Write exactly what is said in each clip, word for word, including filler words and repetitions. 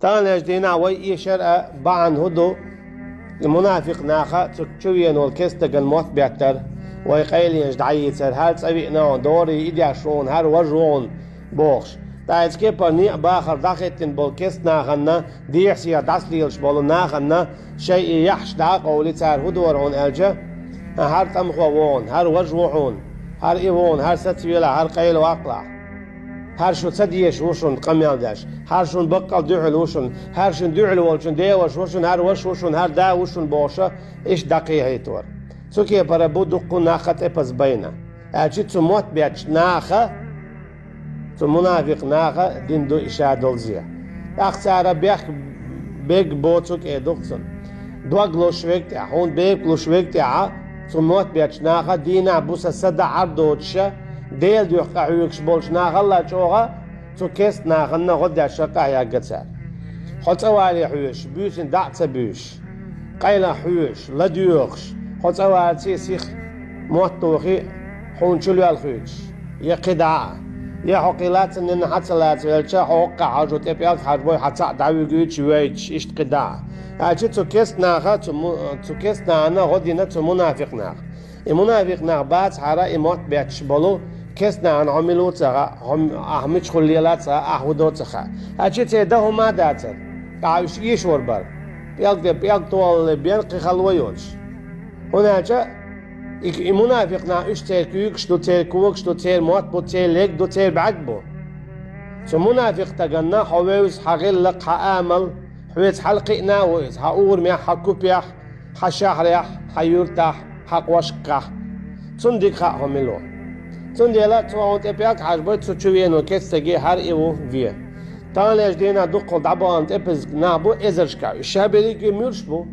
Таханлерчу дийнахь вай эшар а бахьана хӀун ду? Мунафикъ наха цу чу веана волу керста стагана мотт беттар, вай къайленаш дӀаийцар, хӀара цӀа виъна хьуна, дорий и деш ву хьуна, хӀара важа ву хьуна бохуш. ТӀаккха иза кепара некъ бахар дӀахӀиттина болу керста нахана, дехьа-сехьа дӀасалелаш болу нахана, шайн и яххьаш дӀа а къовлий, цара хӀун дора хьуна аьлча, хӀара тӀамхо ву хьуна, хӀара важа ву хьуна, хӀара и ву хьуна, хӀара сацавелахь, хӀара къайла ваккхалахь. ХӀара шу ца дезаш ву шуна къамел деш. ХӀара шуна баккъал дуьхьал ву шуна. ХӀара шуна дуьхьал волчун деваш ву шуна, хӀара ваша ву шуна, хӀара да ву шуна бохуша, иштта дӀакхехьийтора. Цу кепара бу дуккха нах а тӀепаза байна. Аьлча цу мотт беттачу наха, цу мунафикъ наха дина ду и ша долу зе. ТӀаккха цара бехк бег боцу кӀе ду-кх цунна. Дог луш верг тӀехь, хьуна бепиг луш верг тӀехь, цу мотт беттачу наха дийнахь буса са дан Ӏар доцуша, Делан дуьхьа къахьоьгуш болчу нахалла чӀогӀа, цу керста нахана гӀо деш къахьегна цара. Хьо цӀа вале хьоьжуш, буьйсанна дӀа а ца буьйсуш, къайлах хьоьжуш, ладоьгӀуш, хьо цӀа валаций сиха мотт тухий, хьуна чу лоьлхуьйтуш, я кхидӀа а, я хьо кхин лаца нина хьа ца лаца велча, хьо хӀоккхахь хьажо тӀе пӀелг хьажбой, хьан цхьаъ дӀавуьгуьйтуш, вейтуш, иштта кхидӀа а. Аьлча цу керста наха, цу му-, цу керста нахана гӀо дина цу мунафикъ наха. И мунафикъ нах бацахьара, и мотт бетташ болу керста нахана хьо мила ву ца хаьа, хьо м-, ахь мичахула лела ца хаьа, ахь хӀун до ца хаьа. Аьлча церан дан хӀума а дацара. Ахь уьш эшор бара. ПӀелг де, пӀелг тохалле бен кхин хала вай йоцуш. ХӀунда аьлча и, и мунафикъ нах уьш церан куьйгаш ду, церан когаш ду, церан мотт бу, церан лерг ду, церан бӀаьрг бу. Цу мунафикъ стаганна хьо вевза, хьан гӀиллакх, хьан амал, хьоьца хьалакхиъна а ву иза, хьан урамехь, хьан купехь, хьан шахьарехь, хьан юьртахь, хьан кхошкахь. Цунна дика хаьа хьо мила ву. Цундела цо хьуна тӀе пӀелг хьажбой, цу чу веано керста стаге хӀара и ву вен. Таханлерчу дийнахь дуккхал дӀабахана тӀепаза нах бу эзаршкахь. Уьш ша берриге муьлш бу?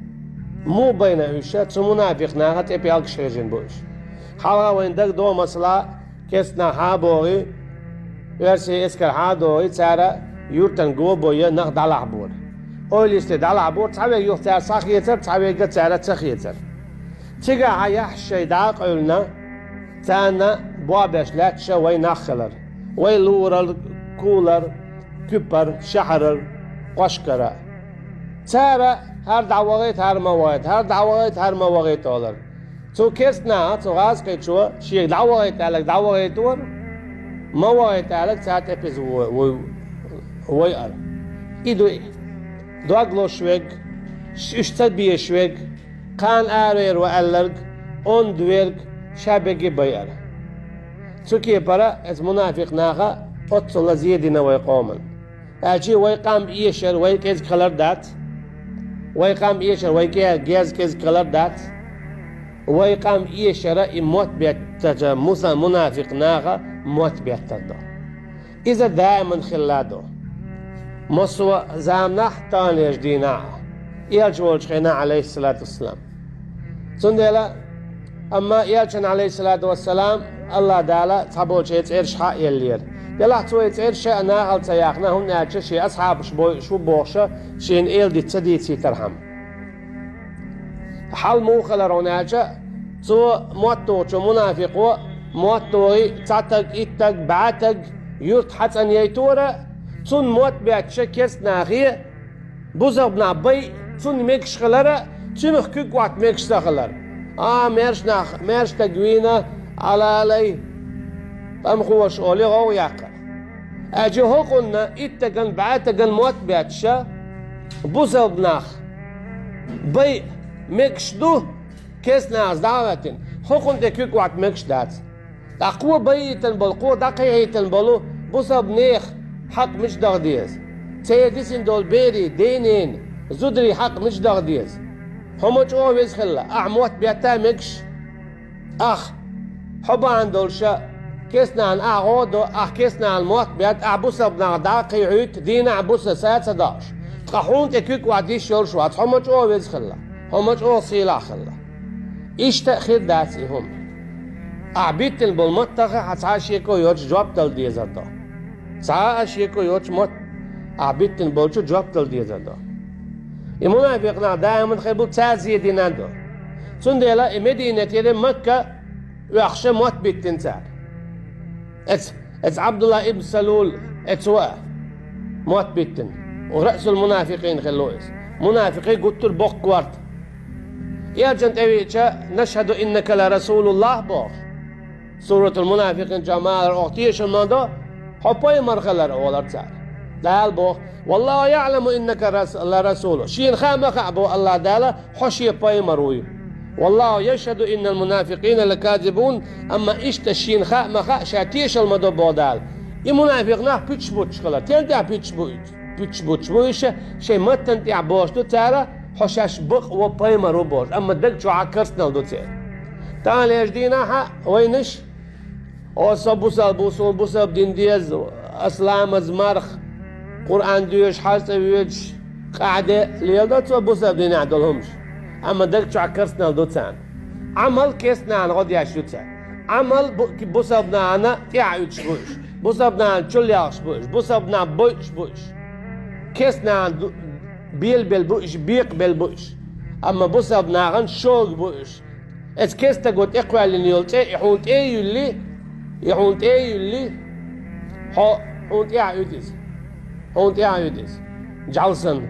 Муха байна уьш? Цу мунафикъ наха тӀе пӀелгаш хьежина бу уьш. Хьалха вайна дагадогӀу, масала, керста нах хьан а богӀий, оьрсийн эскар хьан а догӀий, цара юьртан го а бойя нах дӀалахьбора. Ойла йисте дӀалахьбора, цхьаверг юха цара схьахецара, цхьаверг цара ца хецара. Цигахь хьан яххьаш шайн дӀа а къевлина, царна бобеш лаьтташ вай нах хилар. Вай лорар, кулар, куьпар, шахьарар, кхошкара. Цара хӀара дӀавахийта, хӀара ма вахийта, хӀара дӀавахийта, хӀара ма вахийта олар. Цу керста наха, цу гӀазкхичо шега дӀавахийта аьлларг дӀавахийтора, ма вахийта аьлларг цара тӀепаза вой, вой, вой ара. И ду и. Дог луш верг, ш-, уьш ца безаш верг, кхана аравер ву аьлларг, онда верг, ша берриге байар. Цу кепара эца мунафикъ наха оццул зе дина вай къоман. Аьлча вай къам эшар вай кӀезиг хилар дац. Вай къам эшар вай кӀе-, гез кӀезиг хилар дац. Вай къам эшара и мотт беттача муса-, мунафикъ наха мотт беттар ду. Иза даиман хилла ду. Массо а заманахь, таханлерчу дийнахь а, элча волчу хенахь, Ӏалайхиссалату вассалам. Цундела, амма элчанна, Ӏалайхиссалату вассалам, АллахӀ Дала цхьаболчу и цӀераш хьа а еллера. Делахь цо и цӀераш а нахала ца яхна, хӀунда аьлча шен асхьабаш бойуш ву бохуша, шена эладита ца дийцийтархьама. Хьал муха хилар хьуна аьлча, цо моттугӀучу мунафикъо моттугӀий цхьа таг, итт таг, бӀе таг юрт хьацӀанъяйтора, цунна мотт бетташа керста нахе, бусалба нах байа цунна мегаш хилара, цуьнах куьг отта мегаш ца хилара. А, маьрша нах, маьрша таг вийна, алалай, тӀамхоша олий гӀовгӀа яккхар. Аьлча хӀокхунна итт таган, бӀе таган мотт бетташа, бусалба нах байа мегаш ду, керста нахаца дӀа а хӀоьттина, хӀокхунна тӀе куьг отта мегаш дац. Ткъа кхо байийтина болу, кхо дӀакхехьийтина болу бусалба нехан хьакъ мича даха деза? Церан дисина долу берийн, ден-ненан, зударийн хьакъ мича даха деза? Хьо ма чӀогӀа веза хилла, ахьа мотт бетта а мегаш? Ахьа, хьо бахьана долуша, керста нахана ахьа гӀо а до, ахьа керста нахана мотт бетта, ахьа бусалба нах дӀа а кхехьийтта, дийнахь а буса са а ца доӀуш, ткъа хьуна тӀе куьг отта йиш йолуш вац, хьо ма чӀогӀа веза хилла, хьо ма чӀогӀа сийлахь хилла. Иштта а хир дац и хӀума. Ахьа биттина болу маттаха хьан цхьа а шеко йоцуш жоп дала дезар ду. Цхьа а шеко йоцуш мотт ахьа биттина болчу жоп дала дезар ду. И мунафикъ нах даиман хир бу, цара зе дина а ду. Цундела и Мединатера Макка оьхуша мотт биттина цара. Эц Эца Ӏабдулла ибн Салул, эца ваа, мотт биттина. Расул мунафикъин хилла иза. Мунафикъий гуттар боккха корта. Элчан тӀе веача, «Нашхаду иннака ла расулуллахӀ» бохуш. Суратул Мунафикъин чу ма аллара, оха тешал ма до, хьо пайхамар хилар олар цара. Дала боху: «ВаллахӀу яӀламу иннака рас-, ла расулу». Шена хаа ма хаьа боху АллахӀ Дала, хьо шен пайхамар вуй. «ВаллахӀу яшхаду иннал мунафикъина лаказибун», амма иштта шена хаа ма хаьа, ша тешал ма до боху Дала. И мунафикъ нах пуьташ буттуш хилар. Стен тӀехь пуьташ бу иза? Пуьташ буттуш бу уьш, шайн маттана тӀехь бохуш ду цара, хьо шаьш бакъ ву, пайхамар ву бохуш, амма даг чохь а керстанал ду церан. Таханлерчу дийнахь а вайнаш: «О, со бусалба ву, суна бусалба дин деза, ас ламаз, марха, Къуръан доьшуш, хьаьж цӀа воьдуш, къахьде», леладо цо бусалба динехь долу хӀумаш. Амма даг чохь керстанал ду царна. Ӏамал керстанашна гӀо деш ю цара. Ӏамал бу-, бусалба нахана тӀаьхьа уьдуш бу уьш. Бусалба нахана чуллехуш бу уьш. Бусалба нах бойуш бу уьш. Керстанашна ду-, белабелла бу уьш, бекъабелла бу уьш. Амма бусалба нахана шога бу уьш. Эцу керста стага тӀекхоьллина йолу цӀе и хьуна тӀе а юьллий, и хьуна тӀе а юьллий, хьо, хьуна тӀаьхьа уьду иза. Хьуна тӀаьхьа уьду иза. Жал санна.